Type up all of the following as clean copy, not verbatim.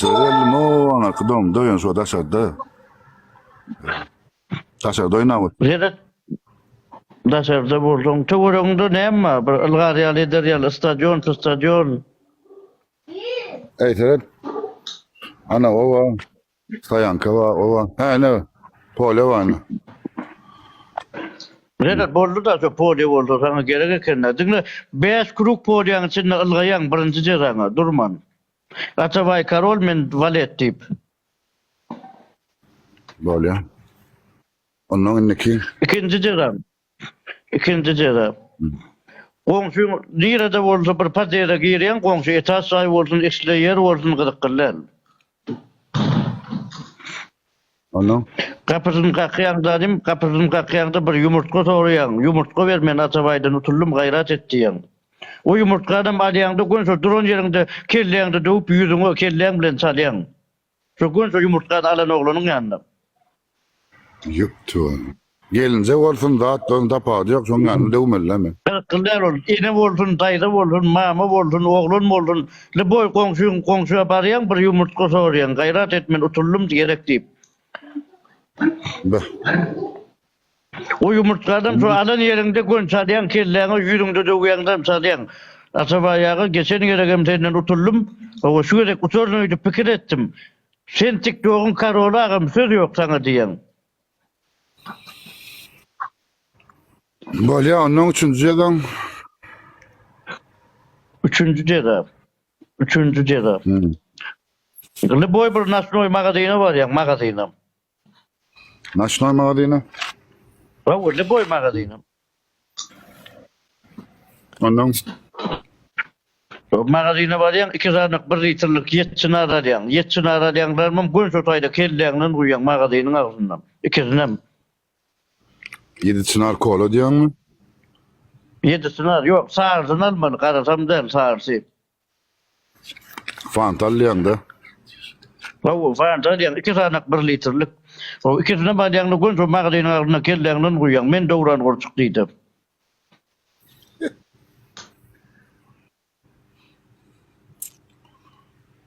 Geldim o aňyrky domda ýöne şo daşarda. Daşarda oýnap otyr. Seret daşarda bolsaň töweregiňde näme bar? Bir ylgar ýaly eder ýaly stadion, stadion. Eý seret. Ana oba. Stoýanka bar, oba. Hä ine polýa bar ine. Seret boldy-da şo polýa bolsa saňa gerek eken-dä. Diňle 5 krug polýaň içinde ylgaýaň birinji jezaňa durman. Atabaý karol men walet diýip. Bolýa. Ondan indiki. Ikinji jeza. Ikinji jeza. Goňşyň nirede bolsa bir podýezde girýäň, goňşy etaž jaý bolsun, isle ýer bolsun gyzykly däl. Ondan? Gapysyny kakýaň-da diýim, gapysyny kakýaňda bir ýumurtga soraýaň, ýumurtga ber men Atabaýdan utuldym gaýrat et diýýäň. O ýumurtganam alýaňda göni şo duran ýeriňde kelläňde döwüp ýüzüňe kelläň bilen çalýaň. Şo göni şo ýumurtgany alan oglanyň ýanyna. Ýok tüwe. Gelinjek bolsun zat bolsun tapawudy ýok şoň ýanyny döwmeli-dä men. Gyzykly däl ol. Ene bolsun, daýza bolsun, mama bolsun, oglan bolsun, lýuboý goňşyň goňşa barýaň bir ýumurtga soraýaň, gaýrat et men utuldym gerek diýip. Beh. O ýumurtgadan şo alan ýeriňde gön çalýaň kelläňe ýüzüňde döwýäňdem çalýaň. Atabaý aga geçen gezegem senden utuldym, hawa şu gezek utaryn öýdüp pikir etdim. Sen tiktogyň karoly agam söz ýok saňa diýýän. Bolýa ondan üçünji jezaň. Üçünji jeza. Üçünji jeza. Hmm. Lýuboý bir naçnoý magazyna barýaň magazyna. Naçnoý magazyna? Hawa lýuboý magazyna. Ondan Magazyna barýaň, iki sanyk bir litrlik ýet çynar alýaň. Ýet çynar alýaňlarmam göni şo taýda kelläňden guýýaň magazynyň agzyndan. Ikisinem. Ýedi çynar kola diýýäňmi? Ýedi çynar, ýok, sarysyny almaly, garasam däl, sarysy. Fanta alýaň-da. Hawa, fanta alýaň, iki sanak bir litrlik. O ikisinem alýaň-da, göni şo magazynyň agzyndan kelläňden guýýaň. Men Döwran gurçuk diýdim.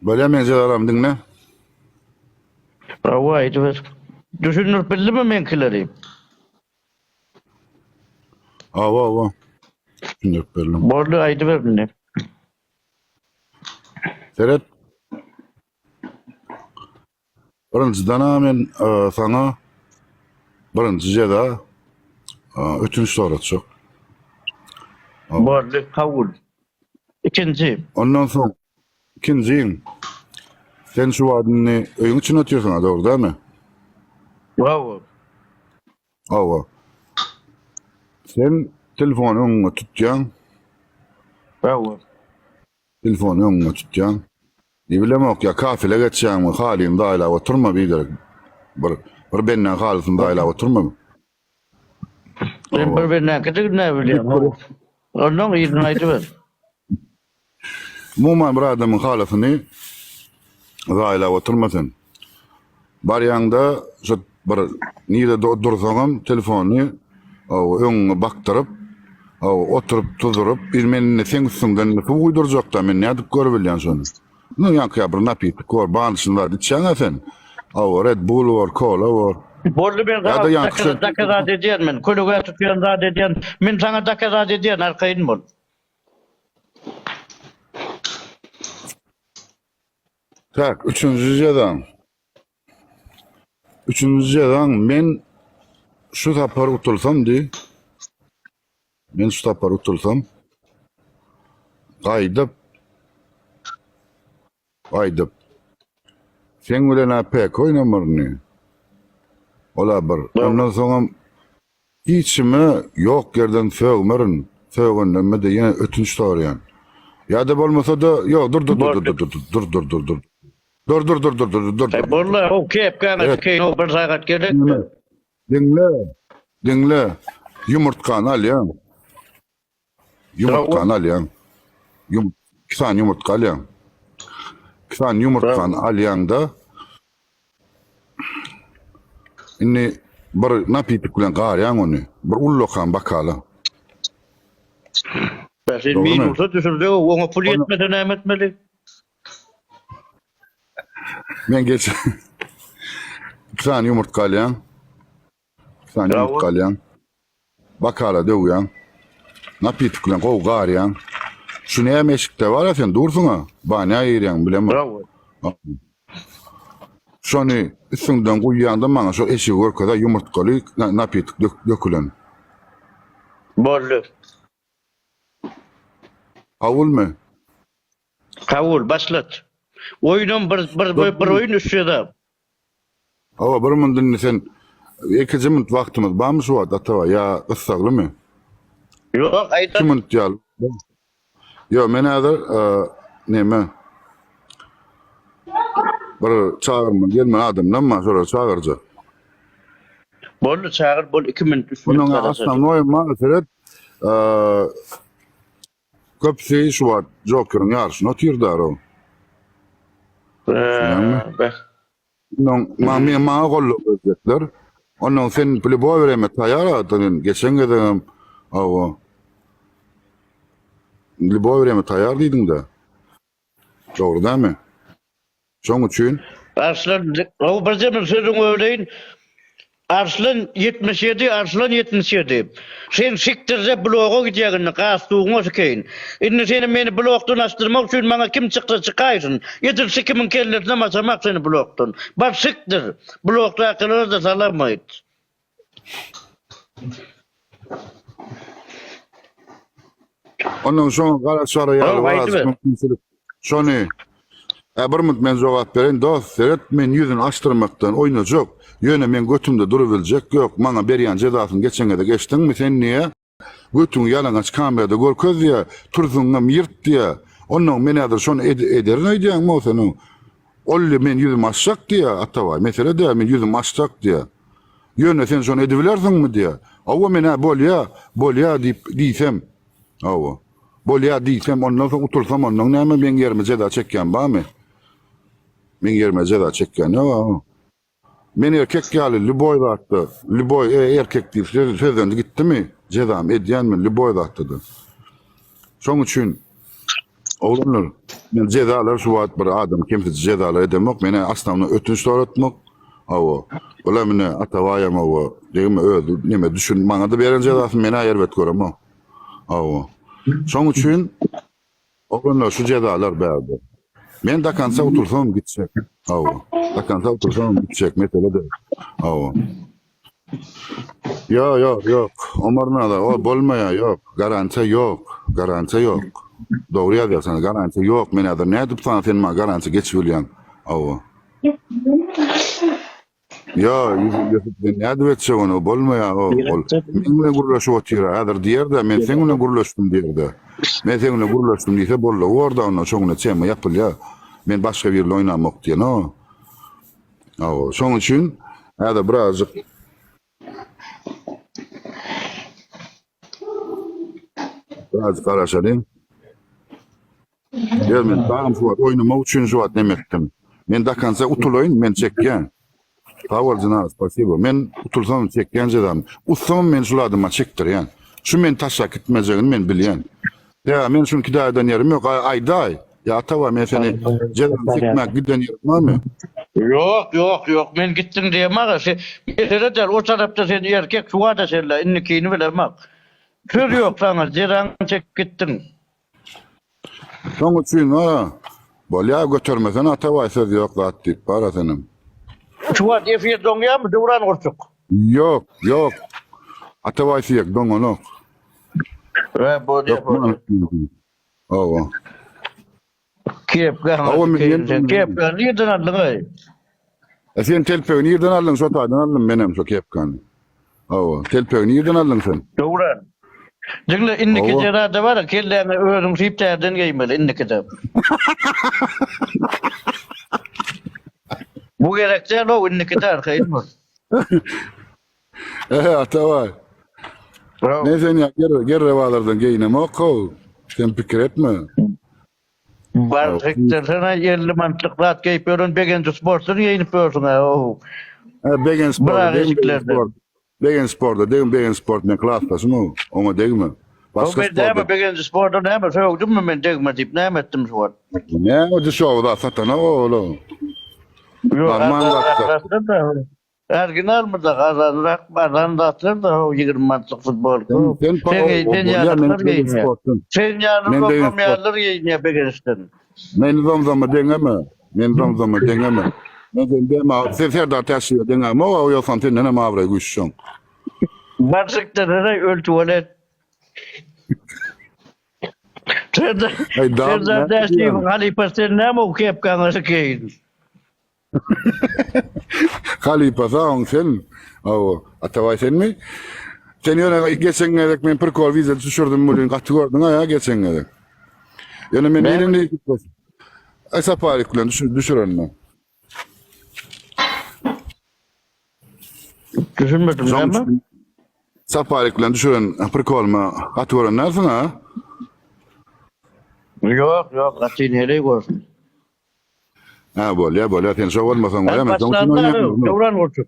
Bolýa meň jezalarym diňle. Hawa, aýdyber. Düşündirip bildimi meňkileri? Hawa, hawa. Düşündirip berdim. Boldy, aýdyber indi. Seret. Birinjiden-ä men saňa birinji jeza ötünç soratjak. Boldy, kabul. Ikinji. Ondan soň ikinjiň sen şu wagt indi öýüň içinde otyrsyň-a, dogry dälmi? Hawa. Hawa. Sen telefony öňüňe tutýaň. Hawa. Telefony öňüňe tutýaň. Ne bilemok ýa kafele geçýäňmi, halyny zaýalap oturma biderek. Bir bir bendäň halysyny zaýalap oturma. Sen bir bendäňkidigini nä bilýäň? Onnoň yzyny aýdyber. Umuman bir adamyň halysyny zaýalap oturma sen. Barýaňda şo bir nirede dursaňam telefony öňüňe bakdyryp, oturyp tuzuryp, bir men indi seň üstüňden indi suw guýdurjakda men nädip görübilýän şony. Nu ýaňky ýa bir napitik bor, bandyşyny zat içýäň-ä sen. Hawa, Red Bull bor, kola bor. Boldy men Ýa-da saňa ýaňky sen dokazat edýän men, kölegä tutýan zat edýän, men saňa dokazat edýän arkaýyn bol. Tak, üçünji jezaň. Üçünji jezaň men şu sapar utulsam diý. Men şu sapar utulsam gaýdyp gaýdyp seň bilen-ä PK oýnamaryn. Ol-a bir. Ondan soňam Hiç kime ýok ýerden sögmerin, sögenlerime-de ýene ötünç soraýan. Ýa-da bolmasa-da, ýok, dur, dur, dur, dur, dur, dur, dur, dur, dur, dur, dur, dur, dur, dur, dur, dur. Boldy, o kepgäňe tükeýin, o bir sagat gerek. Diňle, diňle, ýumurtgany alýaň. Ýumurtgany alýaň. Ýum, iki sany ýumurtga alýaň. Iki sany ýumurtgany alýaň-da, indi bir napitik bilen garýaň ony. Bir ullakan bokala. Sen minusa düşürjek, oňa pul ýetmese näme etmeli? Men geç iki sany ýumurtga alýan. Iki sany ýumurtga alýan. Bakala döwýän. Napitok bilen gowy garýan. Şu näme eşikde bar sen dursuň-a. Banýa girýäň bilemok. Bravo. Şony üstüňden guýýaňda maňa şo eşigi görkez-ä ýumurtgaly napitok dökülen. Boldy. Kabulmy? Kabul, başlat. Oýunam bir bir bir oýun üç jeza. Hawa bir munt indi sen ekije munt wagtymyz barmy şu wagt Atabaý ýa gyssaglymy? Ýok aýt. Iki munt ýaly. Ýok men häzir neme bir çagyrma gelmän adamlam bar şolary çagyrjak. Boldy çagyr bol iki minut üç minut Munuň asnawnoý maňa seret Köpüsi şu wagt Jokeriň ýaryşyna otyrdarow. Düşünýäňmi? Beh. Ondan ma men maňa goldaw berjekler. Ondan sen w lýuboý wremýa taýýar adam men geçen gezegem hawa. Lýuboý wremýa taýýar diýdiňdä. Dogry dälmi? Şoň üçin. Arslan, hawa birje bir sözüňi böleýin. Arslan 77, Arslan 77. Sen sikdirje bloga gidýäň indi, gastugyňa sikeýin. Indi seni meni blokdan açdyrmak üçin maňa kim çyksa çykaýsyn. Edil sikimiň kellesinem açamak seni blokdan. Bar sikdir. Blokdakylara-da salam aýt. Ondan şoňa garaşara ýaly biraz mümkinçilik. Şony Ä bir minut men jogap bereýin dost seret men ýüzüni açdyrmakdan oýnajak. Ýöne meň götümde durubiljek ýok. Maňa berýän jezasyny geçen gezek eşdiňmi sen niýe götüňi ýalaňaç kamerada görkez diýä tursuňam ýyrt diýä. Onnoň men häzir şony ederin öýdýäňmi o seniň. Ol men ýüzümi açjak diýä Atabaý mesele däl men ýüzümi açjak diýä. Ýöne sen şony edibilersiňmi diýä. Hawa men-ä bolýa, bolýa diýip diýsem, hawa. Bolýa diýsem, ondan soň utulsam ondan näme meň ýerime jeza çekýän barmy? Meň ýerime jeza çekýän ýok. Men erkek ýaly lýuboý zatda, lýuboý e, erkek diýip söz, sözlendi gitdimi, jezamy edýän men lýuboý zatda-da. Şoň üçin oglanlar, men jezalar şu wagt bir adam kemsidiji jezalar edemok. Meni asnawna ötünç soratmak. Hawa. Bular mine Atabaýam hawa. Degme özi neme düşün maňa da beren jezasyny men erbet göremok. Hawa. Şoň üçin oglanlar şu jezalar bärde. Men do konca utulsam gitjek. Hawa. Do konca utulsam gitjek mesele däl. Hawa. Ýok, ýok, ýok. Omar Nazar, o bolmaýar, ýok. Garantiýa ýok. Garantiýa ýok. Dogry ýazýarsyň, garantiýa ýok. Men häzir nädip saňa sen maňa garantiýa geçip bilýäň? Hawa. Ýa, Ýusup, men nädip etjek ony? Bolmaýar, o, ol. Meň bilen gürleşip otyr, häzir diýer-de, men seň bilen gürleşdim diýer-de. Men seň bilen gürleşdim diýse, boldy, orda onda şoňuna tema ýapylýar. Men başga biri bilen oýnamok diýen, o. Hawa, şoň üçin häzir birazjyk birazjyk garaşalyň. Ýör men dagam şu wagt oýnamak üçin şu wagt neme etdim. Men do konca utulaýyn, men çekýän. Sag bol Jynar, spasibo. Men utulsam çekýän jezamy. Utsam men şul adama çekdirýän. Şu meni taşlap gitmejegini men bilýän. Ýa men şuny kidaýdan ýerim ýok. Aý aýdaý. Ýa Atabaý men seni jezany çekmäge giden ýerim barmy? Ýok, ýok, ýok. Men gitdiň diýemag-a. Se mesele däl. O tarapda sen erkek, şuwada şeýle. Indikini bilemok. Söz ýok saňa. Jezaňy çekip gitdiň. Şoň üçin ha. Bolýa götermesen Atabaý söz ýok zat diýip bara senem. Şu wagt efir doňýarmy Döwran gurçuk? Ýok, ýok. Atabaý siýek doňanok. He, bolýa, bolýa. Hawa. Kepka Hawa, men sen kepka nirden aldyň aý? E sen telpegi nirden aldyň? Şo taýdan aldym menem şo kepkany. Hawa, telpegi nirden aldyň sen? Döwran. Diňle indiki jerada bar, kelläňe özüň süýüp täzeden geýmeli indikide. Bu gerek däl o indikide arkaýyn bol. Ehe Atabaý. Men sen ýa gerre, gerre bazardan geýinemok how. Sen pikir etme. Bar sikdirsene 50 manatlyk zat geýip ýören Begenji sportdan geýinip ýörsüň ha ow. He Begenji sport, Begenji sport. Begenji sportda degme Begenji sport men klasdaşym ow. Oňa degme. Başga sportda. Näme Begenji sportda näme sögdümmi men degme diýip näme etdim şu wagt? Näme düşow zat satanok ow. Ýok, Normal zatlar. arzanrak-da. Original murda arzanrak, arzan zatlar da o 20 manatlyk futbolka. Sen Sen sen ýalylar geýinýär. Sen ýaly Men begenç zomzom geýinýär begençden. Men zomzoma deňeme. Men zomzoma deňeme. Men sen deme. Sen Serdar Täşliýe deňeme. O ýogsam senden hem abraý güýçşüň. Barşykda da öl tuwalet. Serdar Ay dam Serdar ne Täşliýewiň diýýän? halypasy sen näme o kepkaňy geýin? Halypa sag sen. Aw, Atabaý senmi? Sen ýöne geçen gezek men prikol wiza düşürdim welin gaty gördüň ha geçen gezek. Ýöne men Näme? elini Ay saparyk bilen düşür, düşürenmi? Düşünmedim Şoň näme? üçin Saparyk bilen düşüren prikolymy gaty gören dälsiň ha? Ýok, ýok, gaty nereye görsün. Ha bolýa bolýa sen şo bolmasaň bolýa men şoň üçin oýnaýan. Döwran gurçuk.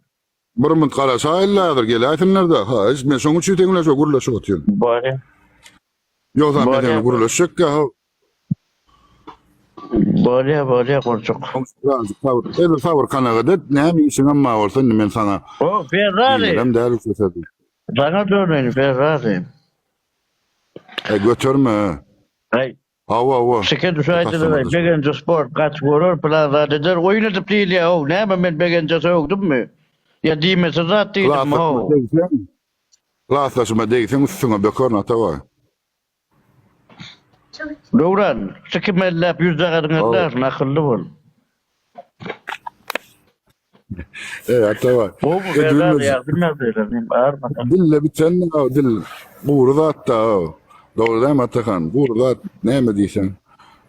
Bir munt garaşaýyl häzir geläýsinler-de. Ha, men şoň üçin seň bilen şo gürleşip otyryn. Bolýa. Ýogsa men seň bilen gürleşjek ýa. Bolýa, bolýa gurçuk. Birazjyk sabyr. Edil sabyr kanagat et. Näme işiňem bar bolsa indi men saňa O, Ferrari. Diýmelem däl şu sözi. Saňa döneýin Ferrari. E göterme. Aý, Hawa, hawa. Şike düşäýdiler, Begenje sport gaç görer, plan zat eder, oýun edip diýilýär, how, näme men Begenje sögdümmi? Ýa diýmese zat diýdimmi, how? Klasdaşyma degseň üstüňe bökerin Atabaý. Döwran, sikim elläp ýüzjagazyňy ellärsün, akylly bol. Eý Atabaý. Gowy Ferrari ýagdym ýagdaýlar, men barmadan. Dille biten dil gury zat-da. Dogry dämi Atahan? Gury zat näme diýseň.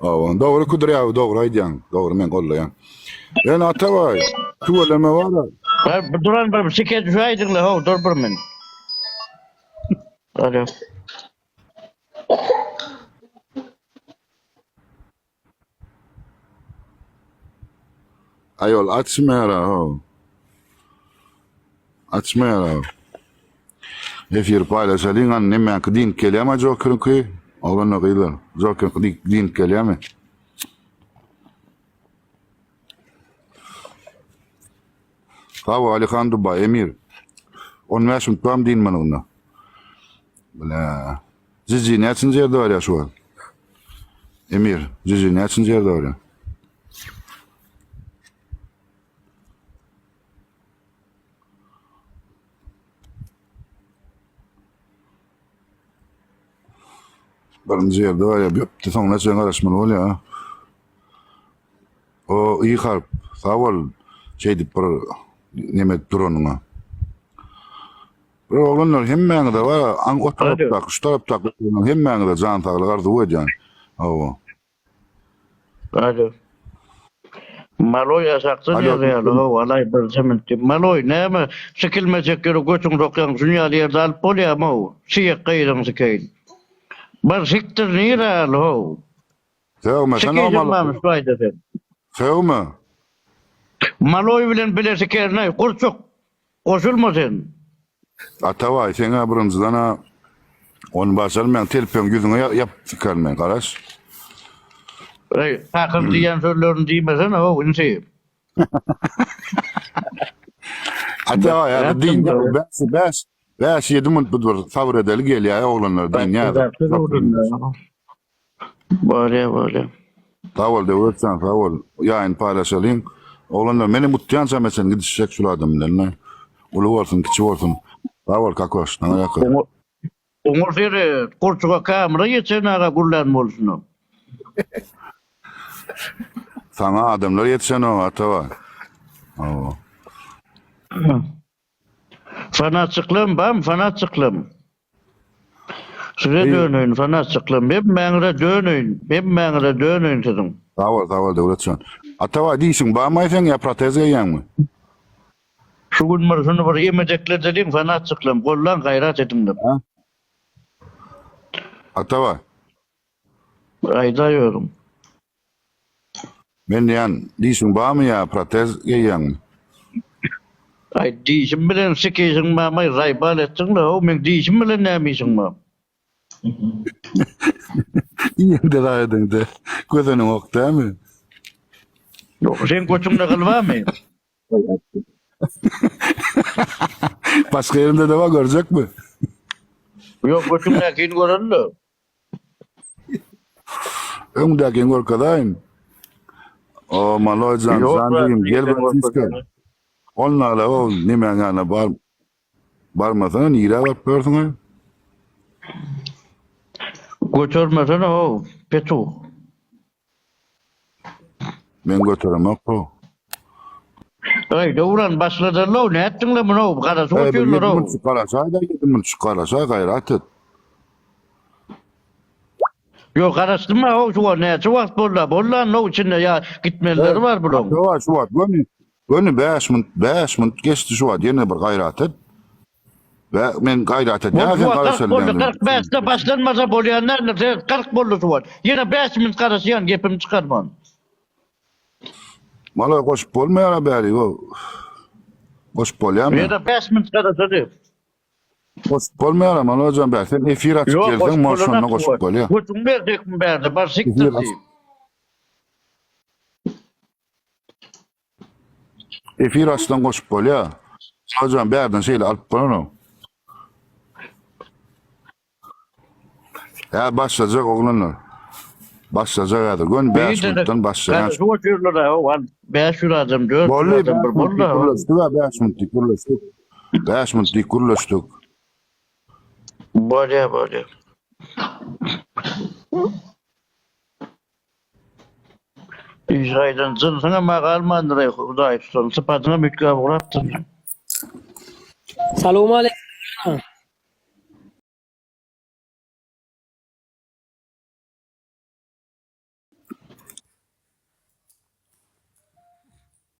Hawa, dogry Kudrýawy dogry aýdýaň. Dogry men gollaýan. Ýöne Atabaý, tüweleme bar-a. Bar, duran bir şike düşäýdiňle, how, dur bir min. Alo. Aýol açmaýar how. Açmaýar. Efir paýlaşalyň an nemäňki diňk gelýärmi Jokeriňki? Oglanlar gyzlar. Jokeriňki diňk gelýärmi? Sag bol Alihan Dubaý Emir. 15 minut barmy dynmanygyna? Bile. Jiji näçinji ýerde barýar şu wagt? Emir, Jiji näçinji ýerde barýar? Birinji ýerde barýar. Öpdi soňuna çenli garaşmaly bolýar. O iyi harp. Sag bol. Şeýdip bir neme edip duranyňa. Bir oglanlar hemmäňize bar, aň o tarapdaky, şu tarapdaky hemmäňize jan saglyk arzuw edýän. Hawa. Alo. Maloý aşakdan ýazýarlar, hawa, alaý birje minut diýip. Maloý, näme, sikilmejek ýere götüň sokýaň, şuny ýaly ýerde alyp bolýamy-ow? Şiýek gyzyň sikeýin. Bar sikdir nirä al, how? Sögme sen o mal. Sögme. Maloý bilen bile sikerine gurçuk. Goşulma sen. Atabaý seňä birinjiden-ä ony başarmaýaň telpegiň ýüzüňe ýapyp sikerin men garaş. Eý, pakyr diýýän sözlerini diýmesene how insi. Atabaý hadi diň bäş bäş bäş ýedi minut bir sabyr edeli gelýä oglanlar diňýär. Bolýa bolýa. Sag bol Döwletjan sag bol. Ýaýyny paýlaşalyň. Oglanlar menem utýançam sen gidişjek şul adam bilen. Uly bolsun kiçi bolsun. Sag bol Kakoş saňa ýakyn. Oňa seret gurçuga kamera ýetsen aga gürlän bolşuna. Saňa adamlar ýetişenok Atabaý. Hawa. Fanatçyklam bam fanatçyklam. Size döneýin fanatçyklam. Hemmäňize döneýin. Hemmäňize döneýin siziň. Sag bol, sag bol Döwletjan. Atabaý dişiň barmaý seň ýa protez geýýäňmi? Şu gün bir şuny bir emedekledeliň fanatçyklam. Gollaň gaýrat ediňler. Atabaý. Aýdaý özüň. Men diýýän, dişiň barmy ýa protez geýýäňmi? Aý, dişim bilen sikişiň barmy, zaýbal etdiň-le, how, meň dişim bilen näme işiň bar? Iýeňde zat ediňde, gözeniňok dämi? Ýok, seň götüňde gyl barmy? Başga ýerinde-de bar, görjekmi? Ýok, götüňdäkini göreli-le. Öňdäkini görkezaýyn. O, maloý jan, Ýok, jan brat, jigim, gel sen bratiska. görkezme. Ol nala o nemäň ýanyna bar barmasana nirä baryp ýörsüň-aý? Götermesene how, petuh. Men göteremok ho. Aý, Döwran, başladylar-ow, nätdiň-le muny-ow, garaşyp Eý, bir ýedi otyrlar-ow. munçuk garaşaý-da, ýedi munçuk garaşaý, gaýrat et. Ýok, garaşdym-a-ow, şu wagt näçe wagt boldy-a, boldy-a, içinde ýa gitmelileri bar bulaň. Ýok, şu wagt göni, göni bäş munt, bäş munt geçdi şu wagt, ýene bir gaýrat et. Bä, men gaýrat edýän, Boldy sen şu wagt garaş 40 boldy, 45-de başlanmasa bolýan däldir, sen 40 boldy şu wagt. Ýene 5 minut garaşýan, gepimi çykarman. Mala goşup bolmaýar-a bäri, o. Goşup bolýarmy? Ýene 5 minut garaşaly. Goşup bolmaýar-a, Mala jan bäri. Sen efir açyp Ýok, gelseň, goşup mal şonda bolanok şu goşup wagt. bolýar. Götüňi berjekmi bärde, bar sikdir Efir aç. diýip. Efir açdan goşup bolýar. Hocam bärden şeýle alyp bolanok. Hä başlajak oglanlar. Başlajak häzir. Gön 5 minutdan başlaýan. Şu otyrlar ha, wan 500 adam, 400 Boldy, adam bir boldy. Gürleşdik ha 5 minutlyk gürleşdik. 5 minutlyk gürleşdik. Bolýar, bolýar. Iş gaýdan jynsyňam a galmandyr eý hudaý tutan sypatyňam üýtgäp ugrapdyr. Salowmaleýkim.